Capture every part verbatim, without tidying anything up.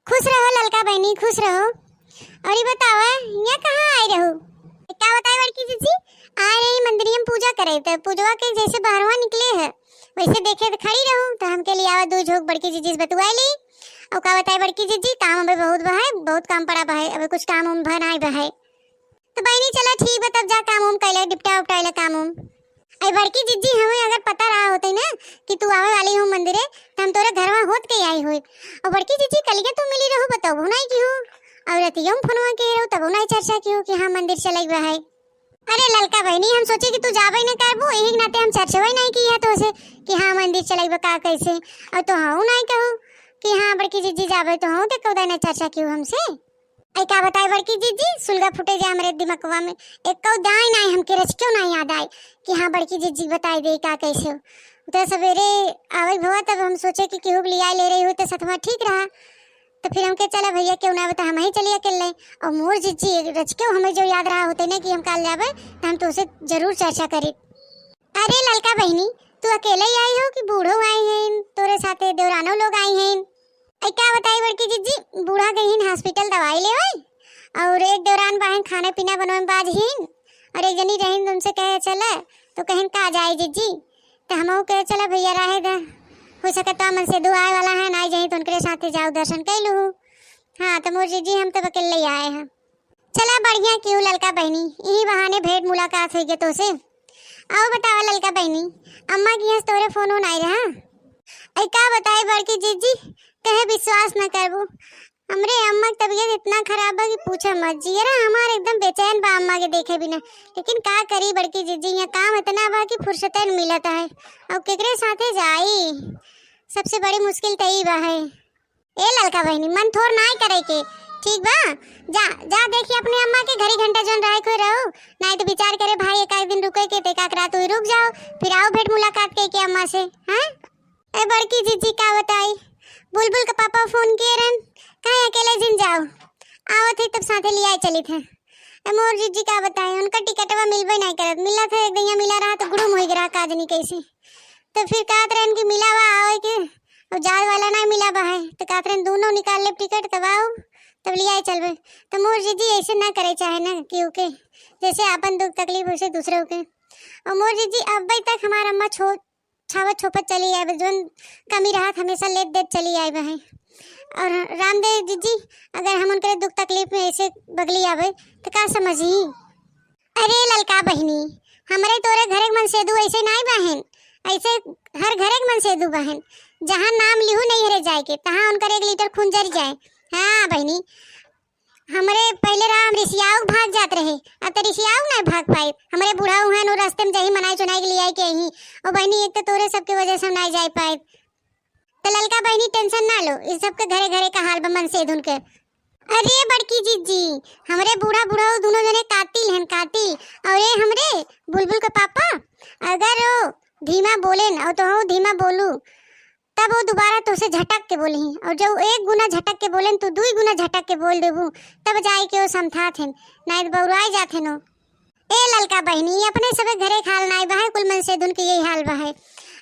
खुश रहो ललका बहिनी, खुश रहो। और ई बतावा, हियाँ कहाँ आए रहू? का बताई बड़की जिज्जी, आए रही मंदिरिया में पूजा करे, त पूजवा के जैसे बहरवा निकले है, वैसे देखे त खड़ी रहू, त हमके लियावा दू झोंक बड़की जिज्जी से बतुआई ली। और का बताई बड़की जिज्जी, काम अबे बहुत बहाए, बहुत काम पड़ा बहाए, अबे कुछ काम उम भर आए बहाए। त बहिनी चला ठीक बा, तब जा काम उम कैले, निपटा उपटाइला काम उम। अरे बड़की जिज्जी, हमें अगर पता रहा होते ना कि तू आवे वाली हो मंदिरे, त हम तोरे घरवा होत के आई होई। और बड़की जिज्जी, कलिया तू मिली रहू, बतौबू नहीं की हो, और रतिया में फोनवा के रहू, तबो नहीं चर्चा की हो कि हाँ मंदिर चले बा है। अरे ललका बहिनी, हम सोचे कि तू जाबे न करबू, यही नाते हम चर्चवा नहीं की है तोसे कि हाँ मंदिर चले बा का कैसे, और तो हाँ नहीं कहू कि हाँ बड़की जिज्जी जाबे तो हाँ, ते कौदा नहीं चर्चा की हो हमसे। ऐ का बताई बड़की जिज्जी, सुलगा फूटे जे हमरे दिमकवा में, एको दाई नाई हमके रचक्यो नाई याद आए कि हाँ बड़की जिज्जी बताई दे का कैसे हो। तो सवेरे आवे भवा तब हम सोचे कि केहू के लियाए ले रही हो तो सतवा ठीक रहा। तो फिर हमके चला भैया केहू ना बता हम ही चलिए अकेले। और मोर जिज्जी रचक्यो हमें जो याद रहा होते ना कि हम काल जाबे तो हम तोसे जरूर चर्चा करी। अरे ललका बहिनी, तू अकेले ही आई हो कि बूढ़ो आई हैं, तोरे साथे देवरानो लोग आई हैं? ऐ का बताई बड़की जिज्जी, बूढ़ा गई हैं हॉस्पिटल दवाई लेवे, और एक देवरान बाहन खाना पीना बनवे में बाज हीन, और एक जनी रहीन उनसे कहे चले, तो कहिन का जाए जिज्जी, तो हमहू कहे चला भैया रहे दा, हो सकता मन से दो आए वाला है ना जाए तो उनके साथे जाओ दर्शन कर लू। हाँ तो मोर जिज्जी हम तब अकेले ही आए हैं। चला बढ़िया किहू ललका बहिनी, यही बहाने भेंट मुलाकात होइ गए तोसे। और बतावा ललका बहिनी, अम्मा की यहाँ से तोरे फोन उन आई रहा? ऐ का बताई बड़की जिज्जी, कहे विश्वास न करबू, हमरे अम्मा की तबीयत इतना खराब बा कि पूछा मत। जियरा हमार एकदम बेचैन बा अम्मा के देखे बिना। लेकिन का करी बड़की जिज्जी, यहाँ काम इतना बा कि फुर्सते न मिलत है। और केकरे साथे जाई, सबसे बड़ी मुश्किल त ई बा है। ए ललका बहिनी, मन थोर नाई करे के, ठीक बा? जा, जा देखी अपने अम्मा के, घड़ी घंटा जौन रहे के रहो, नाई तो विचार करे भाई एक आध दिन रुके के, ते एक आध रात हुई रुक जाओ, फिर आओ भेंट मुलाकात के, के अम्मा से, हाँ? ए बड़की जिज्जी का बताई, बुलबुल के पापा फोन किए रहन, कहे अकेले जिन जाओ, आवत है तब साथे लियाए चलित है। ए मोर जिज्जी का बताई, उनका टिकटवा मिलबे नाई करत, मिला था एक दहिया मिला रहा तो गुड़ुम होइ गया रहा, का जनी कैसे। तो फिर कहत रहन कि मिला बा आवे के, अब जाए वाला ना मिला बा है, तो कहत रहन दोनों निकाल लेब टिकट तब आओ, तब लियाए चलबे। तो मोर जिज्जी ऐसे ना करे चाहे ना केहू के, जैसे आपन दुख तकलीफ वैसे दूसरों के। और मोर जिज्जी अब्बे तक हमार अम्मा छो-, छावत छोपत चली आए, जौन कमी रहत हमेशा लेत देत चली आए बा है। और रामदेव जिज्जी अगर हम उनके दुख तकलीफ में ऐसे बगली आवे तो का समझी? अरे ललका बहिनी, हमरे तोरे घरे के मनसेदू ऐसे नाई बाहेन, ऐसे हर घरे के मनसेदू बाहेन। जहाँ नाम लिहू नैहरे जाए के, तहाँ उनकर एक लीटर खून जर जाए। हाँ बहिनी, हमरे पहले रहा हम रिसियाऊ के भाग जात रहे, अब तो रिसियाऊ के नाई भाग पाए। हमरे बूढ़ा उहाँ उ रास्ते में जही मनाई चुनाई के लिए आए के यहीं। ओ बहिनी, एक तो तोरे सबके वजह से हम नाई जाए पाए। तो ललका बहिनी टेंशन ना लो, इस सबके घरे घरे का हाल बा मनसेधुन के। अरे बड़की जिज्जी, हमरे बूढ़ा बूढ़ा दोनों जने कातिल हन, कातिल। और ये हमरे बुलबुल के पापा, अगर वो धीमा बोलेन और तो धीमा बोलू, तब वो दोबारा तोसे झटक के बोली, और जब एक गुना झटक के बोलेन तो दुई गुना झटक के बोल देबू, तब जाए के वो समझात हन, नाई तो बौराए जात हन वो। ए ललका बहिनी, अपने सबे घरे के हाल नाई बा है, कुल मनसेधुन के यही हाल बा है।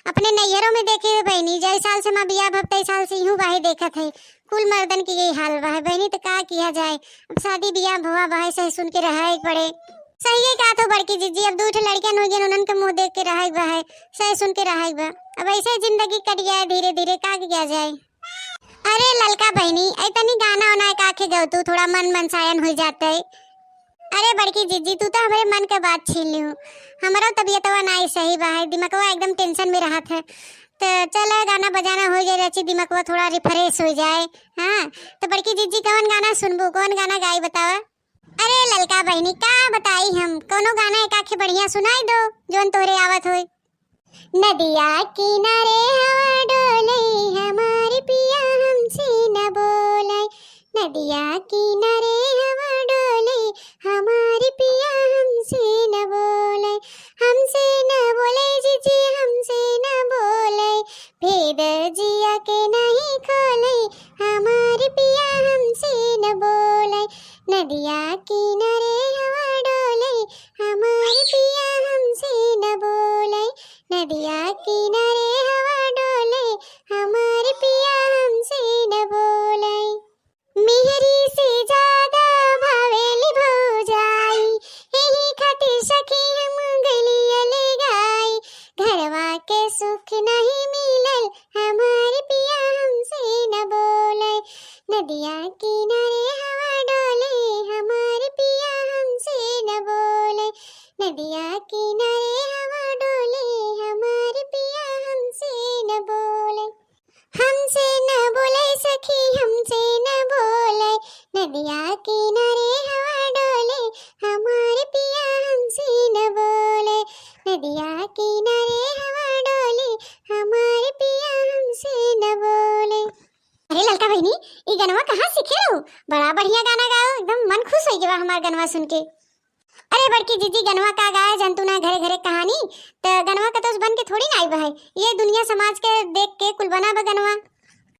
अपने नैहरों में देखे है बहिनी, जय साल से माँ बियाह भव तय साल से यूं बाहे देखत है, कुल मर्दन के यही हाल बा है बहिनी, तो का किया जाए, अब शादी बियाह भवा बा है, सही सुन के रहे के पड़े। सही है कहा तो बड़की जिज्जी, अब दू ठे लड़कियन हो गए, उन्हन के मुंह देख के रहे के बा है, सही सुन के रहे के बा। अब ऐसे जिंदगी कट गया है धीरे धीरे, का किया जाए। अरे ललका बहिनी, ऐ तनी गाना वाना का के गवतू, थोड़ा मन मनसायन हो जात है। अरे बड़की जिज्जी, तू तो हमरे मन के बात छीन लिहू। हमरो तबीयतवा नाई सही बा है, दिमकवा एकदम टेंशन में रहत है। तो चल गाना बजाना हो जाए, रची दिमकवा थोड़ा रिफ्रेश हो जाए। हाँ, तो बड़की जिज्जी कौन गाना सुनबू, कौन गाना गाई बतावा? अरे ललका बहिनी का बताई हम, कोनो गाना एक आखे बढ़िया सुनाई दो जौन तोहरे आवत होए। नदिया किनारे हवा डोले, हमार पिया हमसे न बोले। नदिया किनारे हवा डोले, हमार पिया हमसे न बोले। हमसे न बोले जिज्जी, हमसे न बोले। भेद जिया के नहीं खोले, हमार पिया हमसे न बोले। नदिया किनारे हवा डोले, हमार पिया हमसे न बोले। नदिया किनारे हवा डोले, हमार पिया हमसे न बोले। नदिया किनारे हवा डोले, हमार पिया हमसे न बोले। नदिया किनारे हवा डोले, हमार पिया हमसे न बोले। हमसे न बोले सखी, हमसे न बोले। नदिया किनारे हवा डोले, हमार पिया हमसे न बोले। नदिया किनारे हवा डोले, हमार पिया हमसे न बोले। अरे ललका बहिनी, ई गनवा कहाँ सीखे रहू? बड़ा बढ़िया गाना गाओ, एकदम मन खुश होइ गवा हमार गनवा सुन के। अरे बड़की जीजी, गनवा का गाए, जन तू ना घरे घरे कहानी, त गनवा कतौ से बन के थोड़ी ना आइब है, ये दुनिया समाज के देख के कुल बना बा गनवा।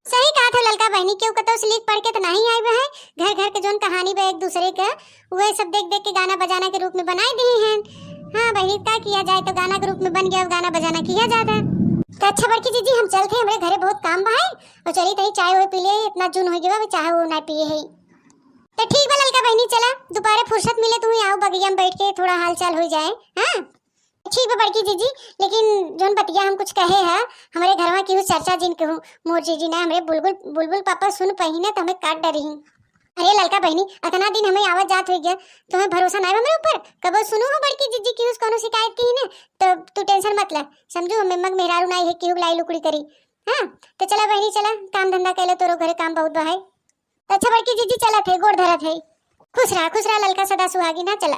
सही कहा था ललका बहिनी, केहू कतौ से लिख पढ़ के त नाही आइब है, घर घर के जौन कहानी बा एक दूसरे के, वह सब देख देख के गाना बजाना के रूप में बनाए दिए हैं। हाँ बहिनी, का किया जाए, तो गाना के रूप में बन गया, गाना बजाना किया जाता है। तो अच्छा बड़की जीजी, हम चलते हैं, हमरे घरे बहुत काम बा है, और चली तही चाय वाय पी ले, इतना जून हो गया, अभी चाय वो ना पिए है। तो ठीक बा ललका बहिनी, चला दोपहरे फुर्सत मिले, तू ही आओ बगिया में बैठ के थोड़ा हाल चाल हो जाए। हाँ ठीक बा बड़की जीजी, लेकिन जौन बतिया हम कुछ कहे है, हमरे घरवा केहू चर्चा जिन कहू, मोर जीजी ना हमरे बुलबुल, बुलबुल पापा सुन पही ना तो हमें काट डरी। अरे ललका बहिनी, अतना दिन हमें आवत जात हो गया, तुम्हें भरोसा ना है हमरे ऊपर? कबो सुनू हो बड़की जीजी केहू से कौनो शिकायत की ना, तो तू टेंशन मत ले, समझू हमें मग मेहरारू ना है केहू लाई लुकड़ी करी। हाँ तो चला बहिनी, चला काम धंधा कैले, तोरो घरे काम बहुत बा है। अच्छा बड़की जीजी, चलत है, गोड़ धरत है। खुश रहा, खुश रहा ललका, सदा सुहागिन, हाँ चला।